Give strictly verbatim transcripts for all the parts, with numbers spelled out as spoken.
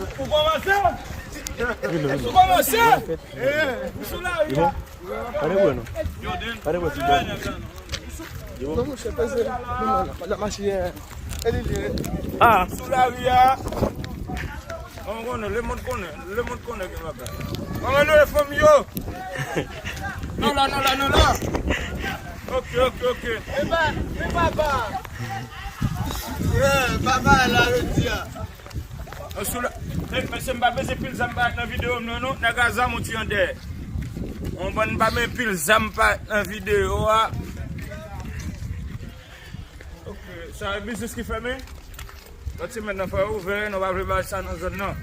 Ou kòmanse? Ou kòmanse? Ou sou lari a? Gade bwè non. Gade bwè ti bwè. Non, monchè, peze. Non, non, non, la mache, eh, e li li. Ah. Sou lari a. Mwen konnen, lemonn konnen, lemonn konnen gen bagay. Mwen rele fanmi yo. Non la, non la, non la. Ok, ok, ok. E ba, e papa. Yeah, papa la jodi a. Sou la, eh, mesye, m pa bezwen pil zam parèt nan videyo m nan, non. Nèg a zam ou ti an dèyè. Yon bann pa men pil zam parèt nan videyo a. Ok, sa e biznis ki fèmen? Lòt semèn nan fò yo ouvè, nou pa vle bay sa nan zòn nan.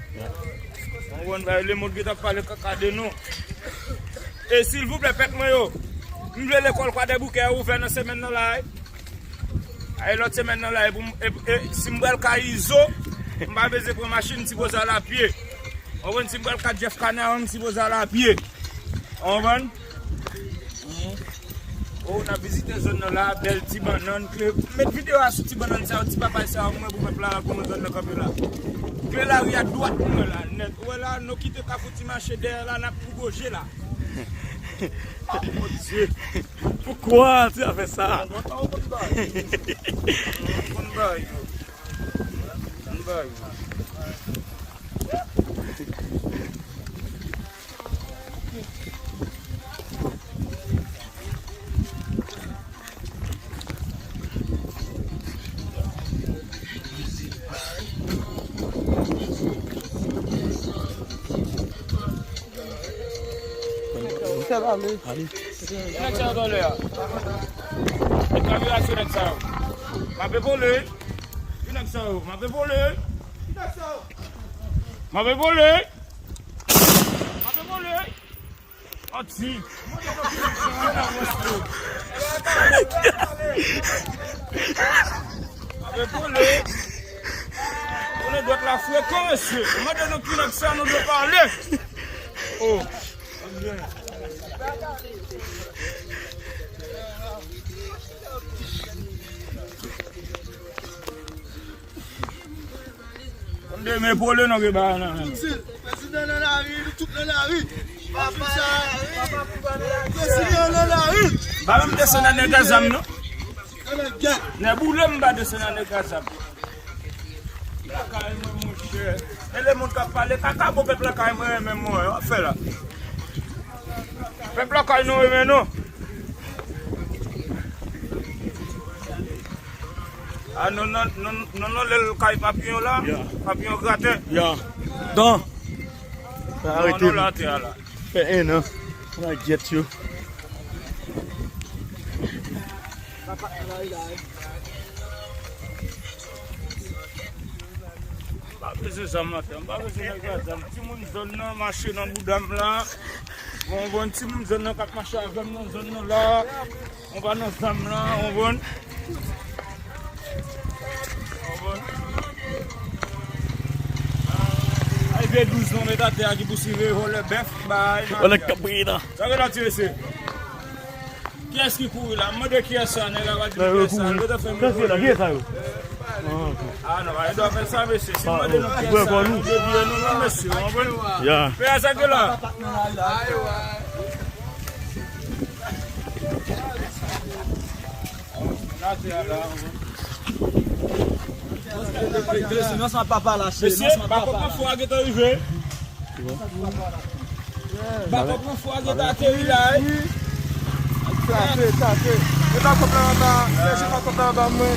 Yon bann bay lemonn ki t ap pale kaka de nou. E silvouplè, pèp mwen yo, m vle lekòl Kwadèboukè ouvè nan semèn nan la, wi. Ay, lòt semèn nan la, e pou m, e, e, si m pral kay Izo, m pa bezwen pran machin, m sipoze al apye. Ou konprann, si m pral kay Jeff Canaan, m sipoze al apye. Ou konprann? Oh, n ap vizite zòn nan la, bèl ti bannann, kle. Met videyo a sou ti bannann sa yo, ti papay sa yo, mwen pou pèp la, pou mwen zòn nan kanpe la. Kle lari a dwat pou mwen la, nèt. Ou wè la, nou kite Kafou Ti Mache dèyè la, n ap pou goje la. Ah, mon Dieu. Pourquoi tu as fait ça? Konn bay. Konn bay. Konn bay. Ki nèg sa yo t anlè a? E kamera sou nèg sa yo. M ape vole. Ki nèg sa yo? M ape vole. M ape vole. M ape vole. Manti. Mande dwèt la frekan, mesye. Mande nou ki nèg sa nou dwe pale. Oh. Konn demen pole non gen bagay nan men. Prezidan nan lari, nou tout nan lari. Papa, papa, papa, prezidan nan lari. Pa menm desann nan nèg a zam non. Nèg boule m pa desann nan nèg a zam. Lakay mwen monchè. E lemonn k ap pale kaka bon pèp lakay mwen renmen mwen. W ap fè la. Pèp lakay nou renmen nou. Ah, non, non, non, non, non, lè l kay papiyon la, papiyon graten. Ya. Don. Arete. Non, non, la, te a la. Fè en an. Mwen gyèt yo. M pa bezwen zam nan, frè. M pa bezwen nèg la zam. Timoun zòn nan mache nan bouda m la. Bon, bon, timoun zòn nan k ap mache avè m nan zòn nan la. Mwen pa nan zam la, konprann? Konprann? Ay, vye douz non, met atè a ki pou siveye vòlè bèf, bay. Vòlè k ap priye la. Sa gen la tire se. Kiyès ki kouri la? M mande kiyès sa, nèg la pa di m kiyès sa. Yo ta fè m. Kiyès sa yo? Ah, non, pa gen dwa fè sa, mesye. Si m mande nou kiyès sa, nou deviye nou, non, mesye. Konprann? Ya. Pè a sa gen la. Mesye, bakòp nan fò a gentan rive. Bakòp nan fò a gentan ateri la, wi. Tape, tape. E bakòp la anba, chèche bakòp la anba mwen.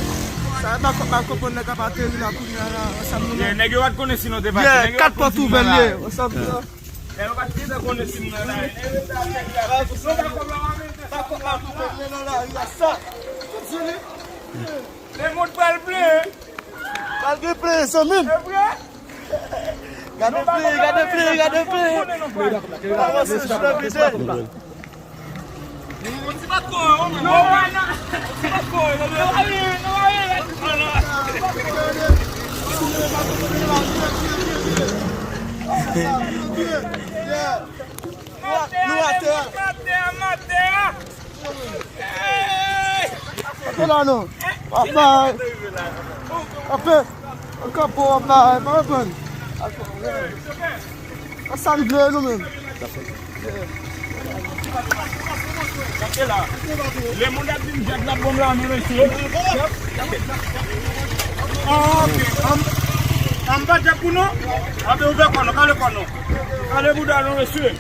Sa e bakòp la konprann nèg ap ateri la kounye a la, ansanm nou. Nèg yo pa t konnen si nou te pati. Kat pòt ouvè l ye, ansanm nou. Nèg yo pa t gentan konnen si m nan lari. Lemonn pral plen. Pral gen plen, zanmi m. Se vre? Gade plen, gade plen, gade plen. Avanse, sou plen pite. Nou atè a. Atè la non. Papa. Apè. An kapo, papa. Pa konprann. A sa n vle nou menm. Gade la. Le moun ap vin jèt la, bon la, men mesye. Ah, ok. An, an pa jèt pou nou? Anbe ouvè kò nou, kale kò nou. Kale bouda nou, mesye.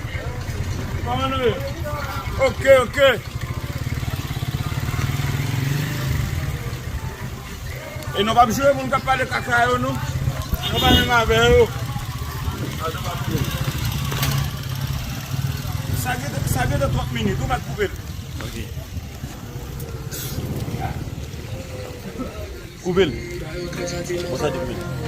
Kòman nou ye? Ok, ok. E nou p ap jwe moun k ap pale kaka yo, non. Nou pa menm avè yo. Sa gen, sa gen de trant minit, ou mèt koupe l. Ok. Koupe l. Bon, sa di koupe l.